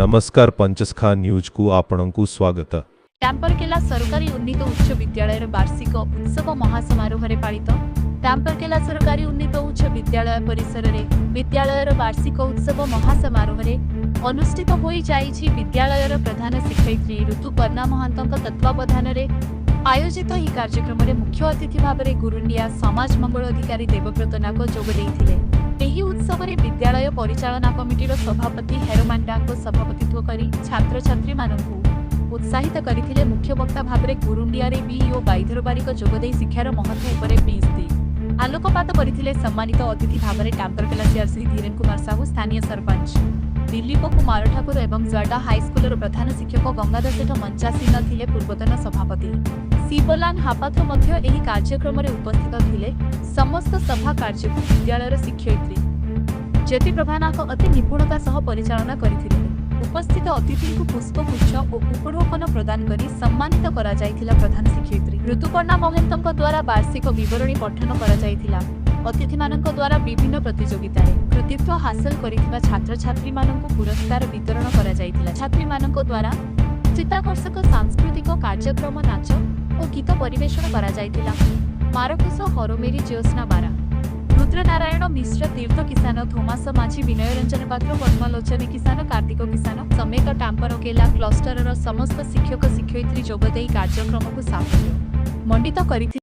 ନମସ୍କାର, ପଞ୍ଚସଖା ନ୍ୟୁଜକୁ ଆପଣଙ୍କୁ ସ୍ୱାଗତ। ଟାମ୍ପରକେଲା ସରକାରୀ ଉନ୍ନୀତ ଉଚ୍ଚ ବିଦ୍ୟାଳୟର ବାର୍ଷିକ ଉତ୍ସବ ମହାସମାରୋହରେ ପାଳିତ। ଟାମ୍ପରକେଲା ସରକାରୀ ଉନ୍ନୀତ ଉଚ୍ଚ ବିଦ୍ୟାଳୟ ପରିସରରେ ବିଦ୍ୟାଳୟର ବାର୍ଷିକ ଉତ୍ସବ ମହାସମାରୋହରେ ଅନୁଷ୍ଠିତ ହୋଇଯାଇଛି। ବିଦ୍ୟାଳୟର ପ୍ରଧାନ ଶିକ୍ଷୟିତ୍ରୀ ଋତୁପର୍ଣ୍ଣା ମହାନ୍ତଙ୍କ ତତ୍ତ୍ୱାବଧାନରେ ଆୟୋଜିତ ଏହି କାର୍ଯ୍ୟକ୍ରମରେ ମୁଖ୍ୟ ଅତିଥି ଭାବରେ ଗୁରୁଣ୍ଡିଆ ସମାଜ ମଙ୍ଗଳ ଅଧିକାରୀ ଦେବବ୍ରତ ନାଗ ଯୋଗ ଦେଇଥିଲେ। ଏହି ଉତ୍ସବରେ ବିଦ୍ୟାଳୟ ପରିଚାଳନା କମିଟିର ସଭାପତି ହେରୋମାଣ୍ଡାଙ୍କ ସଭାପତିତ୍ୱ କରି ଛାତ୍ରଛାତ୍ରୀମାନଙ୍କୁ ଉତ୍ସାହିତ କରିଥିଲେ। ମୁଖ୍ୟ ବକ୍ତା ଭାବରେ ଗୁରୁଣ୍ଡିଆରେ ବିଇଓ ବାଇଧର ବାରିକ ଯୋଗଦେଇ ଶିକ୍ଷାର ମହତ୍ଵ ଉପରେ ବିଶଦ ଆଲୋକପାତ କରିଥିଲେ। ସମ୍ମାନିତ ଅତିଥି ଭାବରେ ଟାମ୍ପରକେଲା ସିଆରସି ଧୀରେନ କୁମାର ସାହୁ, ସ୍ଥାନୀୟ ସରପଞ୍ଚ ଦିଲ୍ଲୀପ କୁମାର ଠାକୁର ଏବଂ ଜର୍ଡା ହାଇସ୍କୁଲର ପ୍ରଧାନ ଶିକ୍ଷକ ଗଙ୍ଗାଧର ସେଠ ମଞ୍ଚାସୀନ ଥିଲେ। ପୂର୍ବତନ ସଭାପତି ଶିବଲାନ ହାପାଥ ମଧ୍ୟ ଏହି କାର୍ଯ୍ୟକ୍ରମରେ ଉପସ୍ଥିତ ଥିଲେ। ସମସ୍ତ ସଭା କାର୍ଯ୍ୟକୁ ବିଦ୍ୟାଳୟର ଶିକ୍ଷୟିତ୍ରୀ ଜ୍ୟୋତିପ୍ରଭା ନାଗ ଅତି ନିପୁଣତା ସହ ପରିଚାଳନା କରିଥିଲେ। ଉପସ୍ଥିତ ଅତିଥିଙ୍କୁ ପୁଷ୍ପଗୁଚ୍ଛ ଓ ଉପଢୌକନ ପ୍ରଦାନ କରି ସମ୍ମାନିତ କରାଯାଇଥିଲା। ପ୍ରଧାନ ଶିକ୍ଷୟିତ୍ରୀ ଋତୁପର୍ଣ୍ଣା ମହନ୍ତଙ୍କ ଦ୍ୱାରା ବାର୍ଷିକ ବିବରଣୀ ପଠନ କରାଯାଇଥିଲା। ଅତିଥିମାନଙ୍କ ଦ୍ୱାରା ବିଭିନ୍ନ ପ୍ରତିଯୋଗିତାରେ କୃତିତ୍ୱ ହାସଲ କରିଥିବା ଛାତ୍ରଛାତ୍ରୀମାନଙ୍କୁ ପୁରସ୍କାର ବିତରଣ କରାଯାଇଥିଲା। ଛାତ୍ରୀମାନଙ୍କ ଦ୍ୱାରା ଚିତ୍ତାକର୍ଷକ ସାଂସ୍କୃତିକ କାର୍ଯ୍ୟକ୍ରମ, ନାଚ ଓ ଗୀତ ପରିବେଷଣ କରାଯାଇଥିଲା। ମାରକୁସ ହରୋମେରି, ଜ୍ୟୋତ୍ସ୍ନା ବାରା, ରୁଦ୍ରନାରାୟଣ ମିଶ୍ର, ତୀର୍ଥ କିଷାନ, ଥୋମାସ ମାଝୀ, ବିନୟ ରଞ୍ଜନ ପାତ୍ର, ପଦ୍ମଲୋଚନ କିଷାନ, କାର୍ତ୍ତିକ କିଷାନ ସମେତ ଟାମ୍ପରକେଲା କ୍ଲଷ୍ଟରର ସମସ୍ତ ଶିକ୍ଷକ ଶିକ୍ଷୟିତ୍ରୀ ଯୋଗଦେଇ କାର୍ଯ୍ୟକ୍ରମକୁ ସାଫଲ୍ୟ ମଣ୍ଡିତ କରିଥିଲେ।